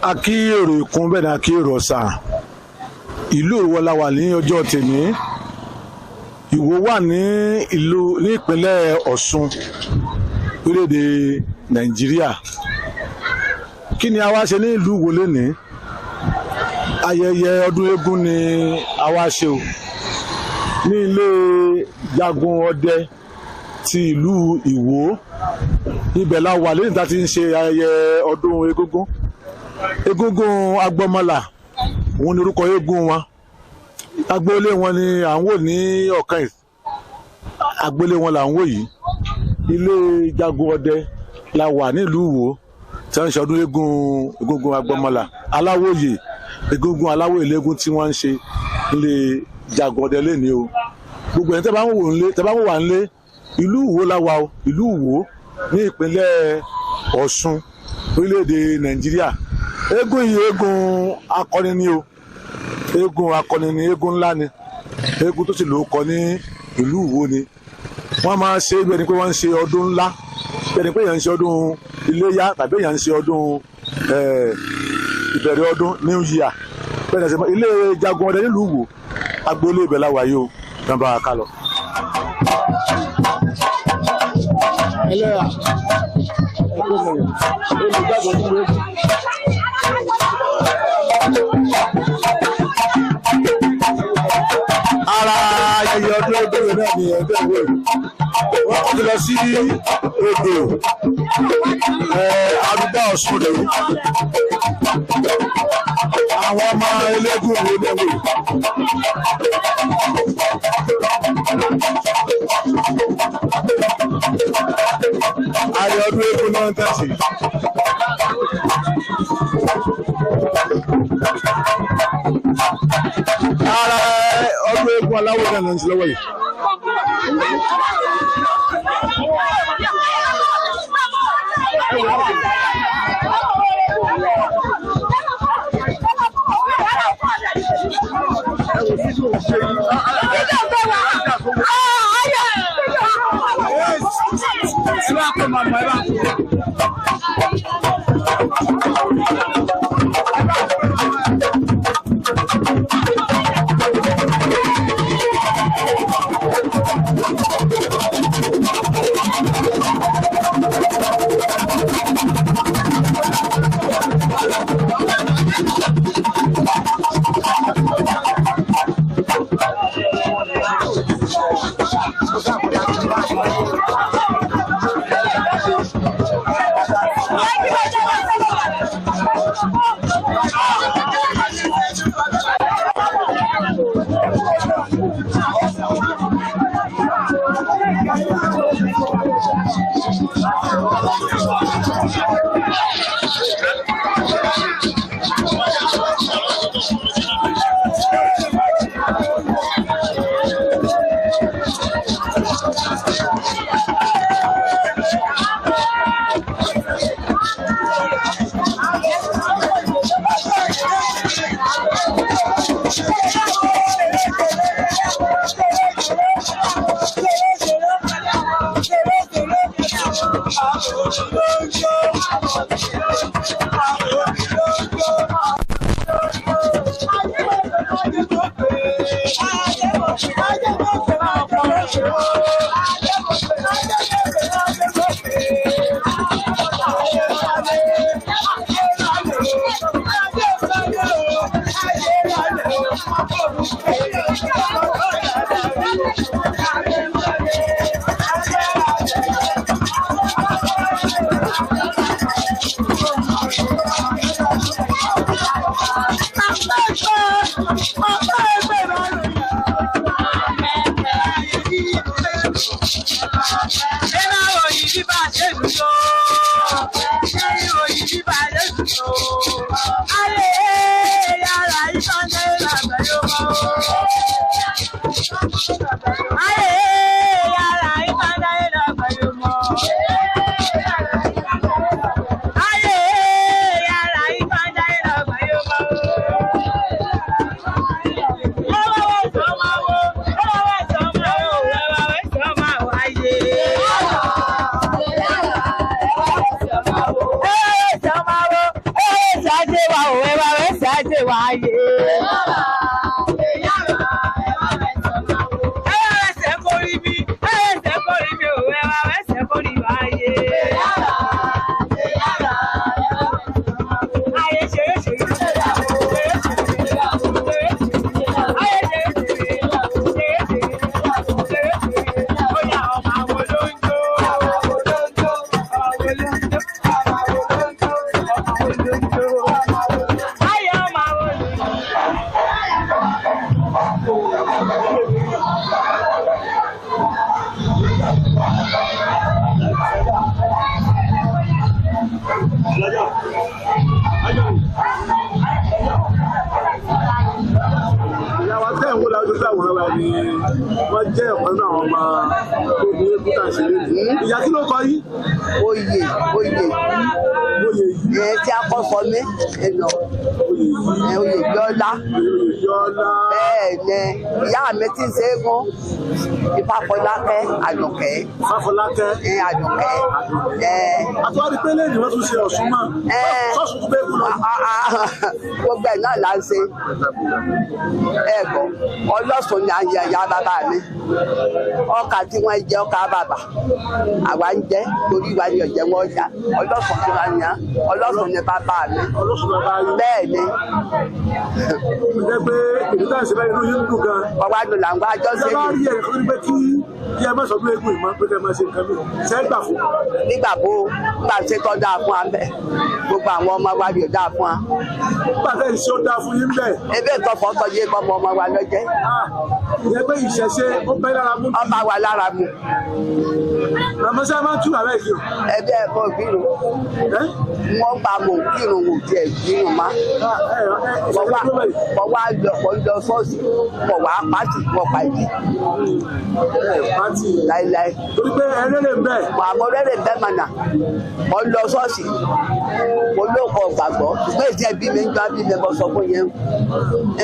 A kí èrò ìkún, bẹ́ẹ̀ ni a kí èrò ọ̀sà. Ìlú Ìwó la wà ní ọjọ́ tèmi. Ìwó wà ní ìlú ní ìpínlẹ̀ Ọ̀ṣun, orílẹ̀-èdè Nàìjíríà. Kí ni a wá ṣe ní ìlú Ìwó lénìí? Ayẹyẹ ọdún eégún ni a wá ṣe o ní ilé Jagun Ọdẹ ti ìlú Ìwó. Ibẹ̀ la wà lẹ́yìn tá a ti ń ṣe ayẹyẹ ọdún egúngún. Egúngún Agbọmọlà òun ni orúkọ eégún wọn. Agboolé wọn ni à ń wò ní ọ̀kan yìí. Agboolé wọn là ń wò yìí. Ilé Jagun Ọdẹ la wà nílùú Ìwó tí wọ́n ń ṣe ọdún eégún, egúngún Agbọmọlà Aláwòye. Egúngún Aláwòye légún tí wọ́n ń ṣe nílé Jagun Ọdẹ lẹ́ni o. Gbogbo ẹni tẹ́ bá ń wò nílé, tẹ́ bá ń wò wá nílé, ìlú Ìwó la wà o. Ìlú Ìwó ní ìpínlẹ̀ Ọ̀ṣun, orílẹ̀-èdè Nàìjíríà. Eégún yìí, eégún akọni ni o. Eégún akọni ni, eégún ńlá ni, eégún tó sì lóko ní ìlú Ìwó ni. Wọ́n máa ń ṣe bí ẹni pé wọ́n ń ṣe ọdún ńlá, bí ẹni pé èèyàn ń ṣe ọdún iléyá tàbí èèyàn ń ṣe ọdún ìbẹ̀rẹ̀ ọdún, New Year. Bẹ́ẹ̀ ni ilé Jagun Ọdẹ nílùú Ìwó, agboolé ibẹ̀ la wà yìí o. Náà bá wa ká lọ. Ẹlẹ́yà olùgbàgbọ́ nínú eégún. Ara ayẹyẹ ọdún eégún náà ni ẹgbẹ́ ìwé wọ́n ti lọ sí odò arúgbó Ọ̀ṣun rẹ̀. Àwọn ọmọ eléégún wo lẹ́wọ̀? Ayẹyẹ ọdún eégún náà ń tẹ̀sí. Ara ọdún eégún aláwọ̀ náà ló ń ṣe lọ́wọ́ yìí. Ajé wa ayé. Ẹ wá wẹsẹ̀ kórìí mi, ẹ wẹsẹ̀ kórìí mi ò, ẹ wá wẹsẹ̀ kórìí wa ayé. Ayé ṣeré ṣeré, ṣeré ṣeré, ṣeré ṣeré, ayé ṣeré ṣeré, ṣeré ṣeré, ṣeré ṣeré, ó yá ọmọ àwọn olóńjó. Ọmọ àwọn olóńjó, ọmọ àwọn olóńjó, ọmọ àwọn olóńjó, ọmọ àwọn olóńjó. Ayé ọmọ àwọn olóńjó. Ìyá wa tẹ́ ń wò lájú sí àwòrán wa ni wọ́n jẹ́ ọ̀kan nínú àwọn ọmọ tó ní eégún tá à ń ṣe lónìí. Ìyá, kí ló kọ yín? Oyè, oyè. Oyè yìí. Ẹ tí a kọ́ sọ mí ẹnà. Oyè yìí. Ẹ oyè yọlá. Oyè yọlá. Bẹ́ẹ̀ ni ìyá mi ti ń ṣe é gún Ifáfọlákẹ́ Àdùnkẹ́. Fáfọlákẹ́. Ẹ Àdùnkẹ́ ẹ. Àtúwárí pé lẹ́yìn wọ́n tún ṣe Ọ̀ṣun mọ́. Ẹ. Ṣọ́ọ̀ṣù tún bẹ́ẹ̀ kú lọ. Gbogbo ẹ̀ náà là ń ṣe. Ẹ gbọ́, ọlọ́sùn ni àyè ìyá bàbá mi. Ọkà tí wọ́n jẹ, ọkà bàbà àwa ń jẹ torí wa ni ọ̀jẹ̀ wọn ọjà. Ọlọ́sùn tí wọ́n yàn, ọlọ́sùn ni bàbá mi. Ọlọ́sùn bàbá yín. Bẹ́ẹ̀ ni. Ó jẹ́ pé èyí tá à ń ṣe báyìí inú yín ń dùn gan. Ọwọ́ àdùn là ń wá àjọ ṣe. Ìjọba rí ẹ̀rí kan ní pé kí ẹ má sọ pé eégún ìmọ̀ pé kẹ́ ẹ má ṣe nǹkan mi ṣe é gbà fún. Nígbà bó nígbà tí tọ́ dáa fún wa bẹ́ẹ̀, gbogbo àwọn ọmọ wa yóò dáa fún wa. Nígbà tẹ́ ìṣe ó dáa fún yín bẹ́ẹ̀. Ebe ìtọ́fọ́ tọ́jú ẹ̀kọ́ ọmọ ọmọ wa lọ́jẹ́. Ìyẹn pé ìṣẹ̀ṣe ó bẹ́ lára mú. Ọba wa lára mu. Màmá sẹ́ máa ń tú ààrẹ ìkírun. Ẹbí ẹ̀kọ́ ìkírun. Wọ́n gba mò ń kírun wò tiẹ̀ kírun má. Mo wá lọ, mo lọ ṣọ́ọ̀ṣì, mo wá pàtì, mo pa ìdí. Pàtì. Láíláí. Torí pé ẹlẹ́rẹ̀ ń bẹ̀. Àmọ́ rẹ́rẹ̀ ń bẹ́ mànà. Mo lọ ṣọ́ọ̀ṣì, mo lóko gbàgbọ́. Ṣùgbọ́n èsì ẹbí mi ń jọ bí mi bọ́ sọ fún yẹn.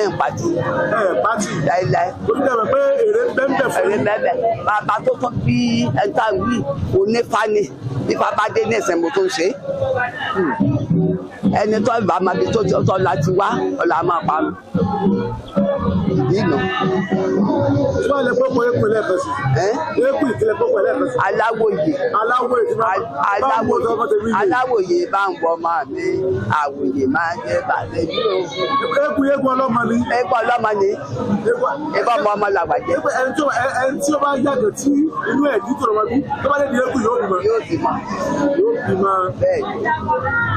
Ẹ̀ ń pàtì. Ẹ̀ pàtì. Láíláí. Torí pé ẹ pé èrè ń bẹ́ ń bẹ̀ fún Èrè ń bẹ́ bẹ̀. Bàbá tó tọ́ bí ẹ̀ta wí, onífani. Ifá bá dé ní ìsìn mo tó ń ṣe. Ẹni tó bá máa bi tó tọ́ la ti wá, ọ̀la máa pa mí. Ìdí nù. Tí wọ́n lè pọ́pọ́ eékún lẹ́ẹ̀kan sí. Eékún ìkìlẹ̀ pọ́pọ́ lẹ́ẹ̀kan sí. Aláwòye. Aláwòye tí máa bá ń wọ ọmọ tèmi yìí. Aláwòye bá ń wọ ọmọ mi, àwòye máa ń jẹ bàbá mi o. Eékún eékún ọlọ́mọ ni. Eékún ọlọ́mọ ni. Eékún ọmọ ọmọ làgbà jẹ. Ẹni tí ó bá yàgò tí inú ẹ̀ dí tòrò máa bí, tó bá lè di eékún yóò bímọ. Yóò bímọ. Yóò bímọ. Bẹ́ẹ̀ni.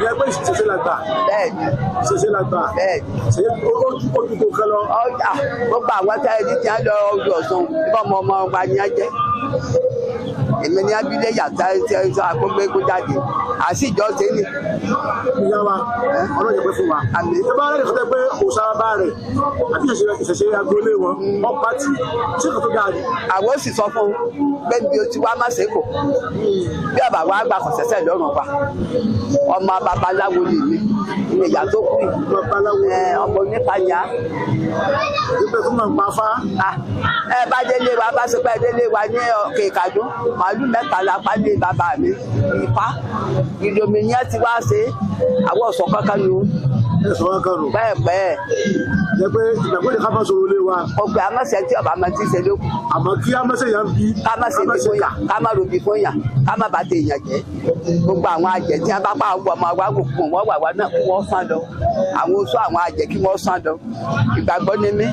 Ìyẹn pé ìṣẹ̀ṣe la gbà. Bẹ́ẹ̀ni. Ìṣẹ̀ṣe la gbà. Bẹ́ẹ̀ni. Ṣé ojú ojú kò kẹ lọ. Ọjà gbogbo àwọn tẹ́ ẹni tí wọ́n lọ ọdún Ọ̀ṣun, ibà ọmọ ọmọ wa ni wọ́n jẹ́. Èmi ní abilé yàtá tí ẹ sọ àgbógbé kó jáde. Àṣìjọ ṣe ni. Ìyá wa, ọlọ́run yẹ pé fún wa. Àmín. Ẹ bá rẹ̀ kọ́tẹ́ pé òòṣà bá rẹ̀ àti ìṣẹ̀ṣe agboolé wọn, wọ́n pàtì, ṣé kò tó dáa ni? Àwọn ó sì sọ fún un pé bí o ti wá má ṣe kò. Bí àbá wa gbà kò sẹ́sẹ̀ lọ́rùn wa. Ọmọ babaláwo lè mi. Ní ìyá tó kú yìí. Babaláwo. Ọmọ onípàyà. Ìgbẹ́ tó máa ń pa fá. Ẹ bá délé wa, bá ṣe pé délé wa ní òkè Ìkàdún, màálù mẹ́ta la pa lé bàbá mi. Ìfá. Ìlòmí yẹn ti wá ṣe àwọn ọ̀sán kankan nu. Ẹ̀sán kankan nù. Pẹ́ẹ̀pẹ́. Jẹ́ pé ìgbàgbọ́ ni ká bá sọ̀rọ̀ lé wa. Ọgbẹ́ amọ̀sẹ̀ tí ọba máa ti ṣe lókun. Àmọ́ kí amọ̀sẹ̀ yà ń bí. Ká má ṣe bí fún yà, ká má robi fún yà, ká má bà tèèyàn jẹ́. Gbogbo àwọn àjẹ́ tí wọ́n bá pa àwọn ọmọ wa kò kún wọ́n wà wá náà kí wọ́n sán lọ. Àwọn oṣù àwọn àjẹ́ kí wọ́n sán lọ. Ìgbàgbọ́ ni mí.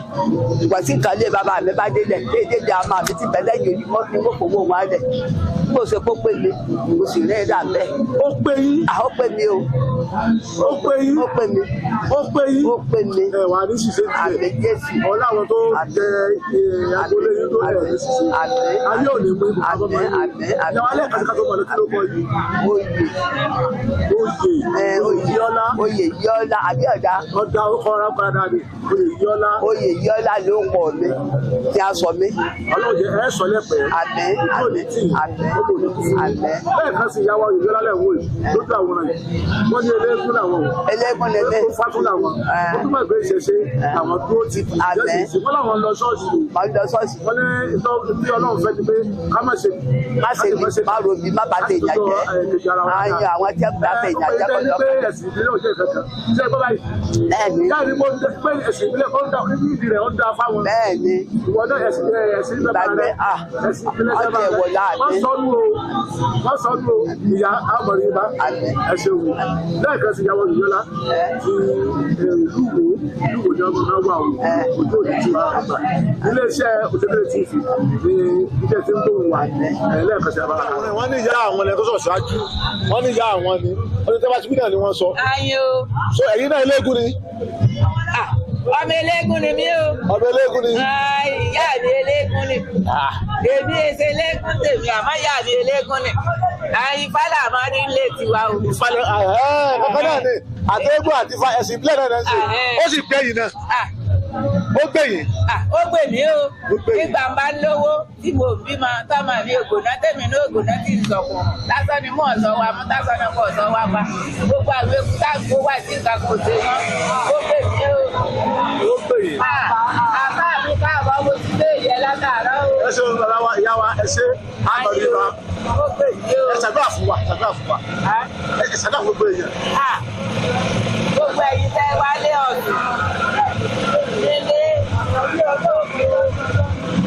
Ìgbà tí nǹkan lé bàbá mi bá délẹ̀, déédéé di àmọ́ àbí ti bẹ̀lẹ́ yìí ni mo fowó wọn lẹ̀. Bó ṣe kó pè mí, mo sì rí ẹ̀dá bẹ́ẹ̀. Ó pè yín. Ó pè mí o. Ó pè yín. Ó pè mí. Ó pè yín. Ó pè mí. Ẹ wà ní ṣiṣẹ́ tiẹ̀. Àmín Jésù. Ọlá àwọn tó jẹ agboolé yín tó lẹ̀ ní ṣiṣẹ́. Àmín. Ayé ò ní mú ibùkún tó máa ń lò. Àmín. Àmín. Ìyàwó alẹ́ kàṣíkà tó mọ̀ kí ló kọ yìí. Oyè. Oyè. Oyè Yọlá. Oyè Yọlá àbí ọ̀dà. Ọ̀dà orúkọ ọ̀rá padà dàbí Oyè Yọlá. Oyè Yọlá ló ń pọ̀ mi tí a sọ mí. Ọlọ́run jẹ́ ẹ sọ lẹ́pẹ̀ẹ́. Àmín. Ojú ò ní tì í. Àmín. Ó kò ní kú fún yín. Àmín. Bẹ́ẹ̀ kan sì yàwó Oyè Yọlá lẹ̀ wò yìí lójú àwòrán yìí. Wọ́n ní eléégún làwọn o. Eléégún ni mí. Ó fátún làwọn. Ó túmọ̀ pé ìṣẹ̀ṣe làwọn dúró ti. Àmín. Wọ́n làwọn lọ ṣọ́ọ̀ṣì o. Màá lọ ṣọ́ọ̀ṣì. Wọ́n ní tí Ọlọ́run fẹ́ ni pé ká má ṣe. Má ṣe bí, má robi, má bà tèèyàn jẹ́. Àyàn àwọn tí wọ́n bá tèèyàn jẹ́ kọ́ lọ́kàn. Ẹ̀sìn ìbílẹ̀ òjò kankan ṣé ẹ gbọ́ báyìí. Bẹ́ẹ̀ni. Ìyá mi mo ń pé ẹ̀sìn ìbílẹ̀ ó ń da níbi ìdí rẹ̀ ó ń da fáwọn. Bẹ́ẹ̀ni. Ìwọ náà ẹ̀sìn ẹ̀sìn bàbá Gbàgbé, rẹ̀ ah, ẹ̀sìn ìbílẹ̀ ọjọ́ bàbá rẹ̀ ìwọ láàbí. wọ́n sọnù o, wọ́n sọnù o, ìyá àmọ̀rí bá Àmín. ẹ ṣeun lẹ́ẹ̀kan sí ìyàwó ìyọlá ti ìlú wo, ìlú wo ni ọmọ náà wà o, ojú òní ti wà àgbà iléeṣẹ́ Òṣèbìrè TV ní iṣẹ́ tí ń gbóhùn wa lẹ́ẹ̀kan sí abala. Wọ́n ní ìyá àwọn ẹni tó sọ̀ ṣáájú, wọ́n ní ìyá àwọn ni wọ́n ní tẹ́fà síbí náà ni wọ́n sọ. Ayin o. So ẹ̀yin náà eléégún ni? Ah, ọmọ eléégún ni mí o. Ọmọ eléégún ni. Ah, ìyá mi eléégún ni. Èmi èsè eléégún tèmi, àmọ́ ìyá mi eléégún ni. Ayin fálà máa ní ilé tiwa o. Ìfalẹ̀ kankan náà ni àtẹ́gùn àti ifá, ẹ̀sìn ìbílẹ̀ náà náà ń ṣe. Ó sì gbé yìí náà. Ó gbé yìí. Ó gbè mí o. Ó gbè yín. Nígbà ń bá lówó tí mo bímọ tọ́mọ mi ògòná tèmi ní ògòná tí ń sọkùn. Lásán ni mò ń sọ wa mú, lásán ni mò ń sọ wa pa. Gbogbo àwọn eku tá a gbó wá sí nǹkan kò ṣe wọ́n. Ó gbè mí o. Ó gbè yìí. Àbá mi káàbọ̀, mo ti gbé ìyẹn látàárọ̀ o. Ẹ ṣeun bàbá wa, ìyá wa, ẹ ṣe àmọ̀rí wa. Ó gbè mí o. Ẹ ṣàdúrà fún wa, ṣàdúrà fún wa. Ẹ ṣàdúrà fún gbogbo èèyàn. Gbogbo ẹ̀yin tẹ́ wálé ọ̀sùn nílé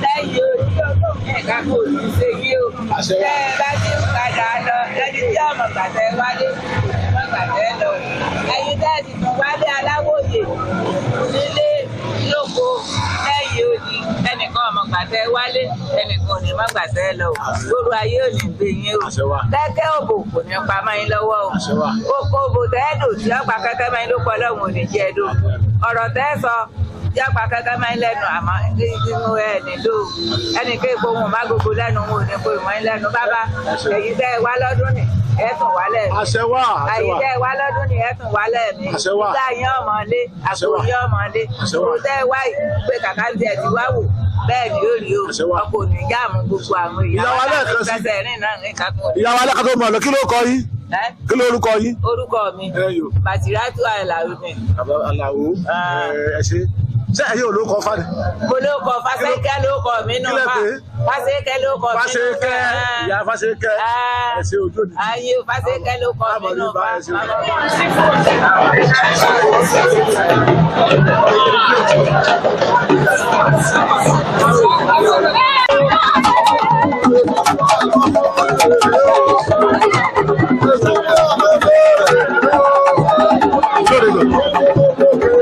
lẹ́yìn orí nǹkan kò ní ṣe yí o. Àṣẹ wa. Tẹ́ ẹ bá ti ń padà lọ, ẹni tí ọmọ gbàtẹ́ wálé ọmọ gbàtẹ́ lọ. Ẹ̀yin tẹ́ ẹ sì tún wálé aláwòye nílé lóko lẹ́yìn odi, ẹnìkan ọmọ gbàtẹ́ wálé, ẹnìkan ò ní má gbàtẹ́ lọ o. Gbogbo ayé ò ní gbé yín o. Àṣẹ wa. Kẹ́kẹ́ òbò kò ní pa mọ́ yín lọ́wọ́ o. Àṣẹ wa. Oko òbò tẹ́ ẹ dò tí ọ̀pá kẹ́kẹ́ mọ́ yín ló pọ̀ lọ́hùn ò ní jẹ́ ẹ dò. Ọ̀rọ̀ tẹ́ ẹ sọ tí ọ̀pá kẹ́kẹ́ mọ́ yín lẹ́nu, àmọ́ inú ẹ nílò ẹnì kéèpo wọn má gbogbo lẹ́nu, wọn ò ní kó ìmọ̀ yín lẹ́nu bábá. Èyí tẹ́ ẹ wá lọ́dún ni ẹ tún wá lẹ́ẹ̀mí. Àṣẹ wa, àṣẹ Èyí wa. tẹ́ ẹ wá lọ́dún ni ẹ tún wá lẹ́ẹ̀mí. Àṣẹ wa. Nígbà yín ọmọ lé, Àṣẹ àpò wa. yín ọmọ lé. Àṣẹ wa. Kò tẹ́ ẹ wá yìí pé kàkà ń tiẹ̀ ti wá wò bẹ́ẹ̀ ni ó rí o. Àṣẹ wa. Ọkọ̀ ò ní jáàmù gbogbo àwọn Ìyá wa lẹ́ẹ̀kan sí. fẹsẹ̀ rìn náà ní kakún. Ìyá wa lẹ́ẹ̀kan tó mọ̀ lọ, kí ló kọ yín? Ẹ́? Kí ló orúkọ yín? Orúkọ mi Ẹ yò. Bàtìrátù Àlàó ni. Bàbá Àlàó, ẹ ṣe. Ṣé ẹ̀yin ò ló kọ fáni? Mo ló kọ Fáṣẹ́kẹ́ ló kọ mí nù Kí lẹ fà. pè é? Fáṣẹ́kẹ́ ló kọ mí nù Fáṣẹ́kẹ́, fà. ìyá Fáṣẹ́kẹ́, ẹ ṣe ojú òní. Ayé Fáṣẹ́kẹ́ ló kọ mí nù fà. Ẹ ṣe ojú. Lórí lọ.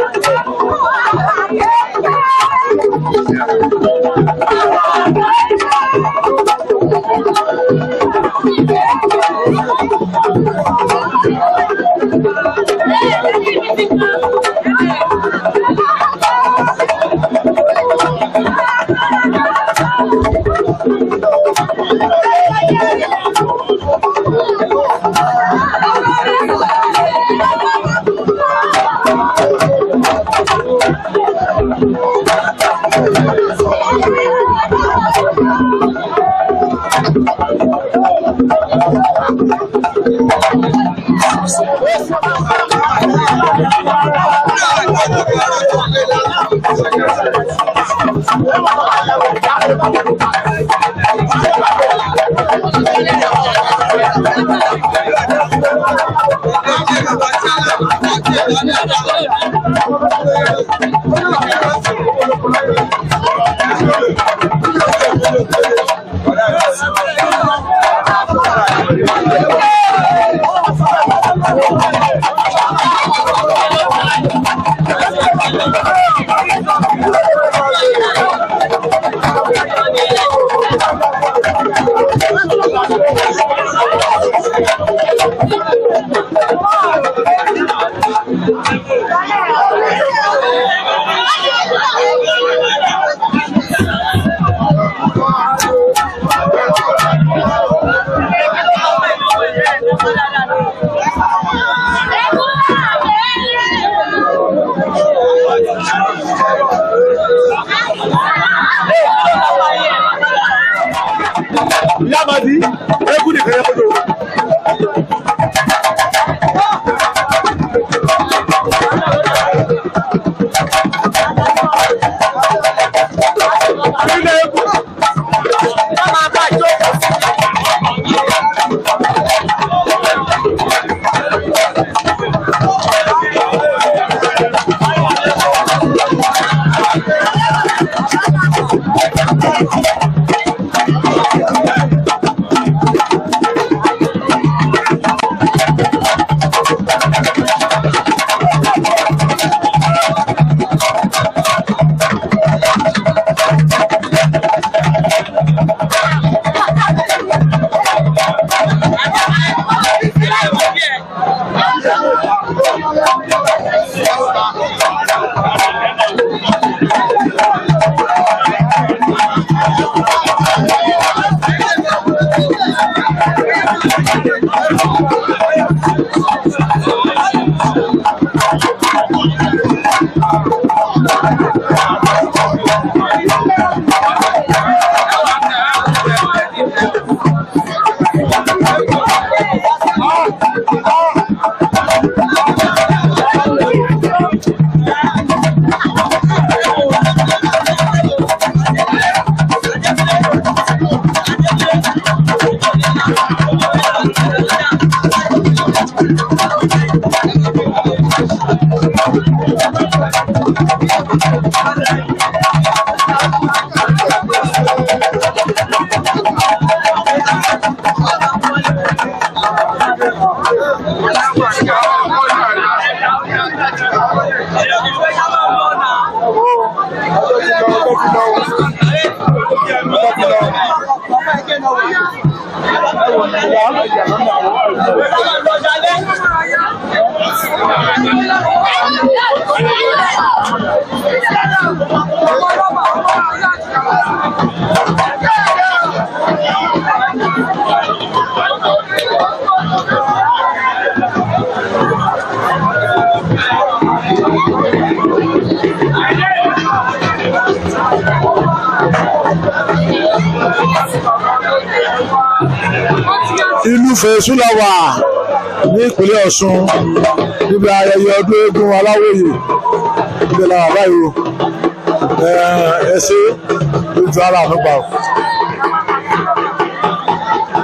Ìlú Fèsù la wà ní ìpínlẹ̀ Ọ̀ṣun, níbi ayẹyẹ ọdún eégún Aláwòye. Ibẹ̀ la wà báyìí o. Ẹ ṣe lójú ara àfẹ́gbà o.